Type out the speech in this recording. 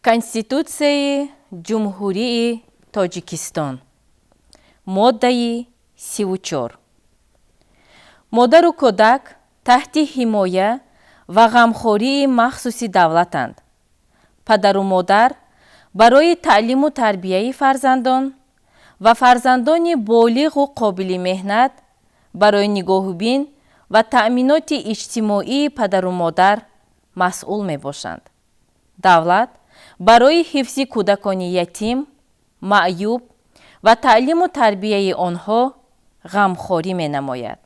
Конститутсияи Ҷумҳурии Тоҷикистон, моддаи 34. Модару кӯдак таҳти ҳимоя ва ғамхории махсуси давлатанд. Падару модар барои таълиму тарбияи фарзандон ва фарзандони болиғу қобили меҳнат, барои нигоҳубин ва таъминоти иҷтимоии падару модар масъул мебошанд. Давлат барои ҳифзи кӯдакони ятим, маъюб ва таълиму тарбияи онҳо ғамхорӣ менамояд.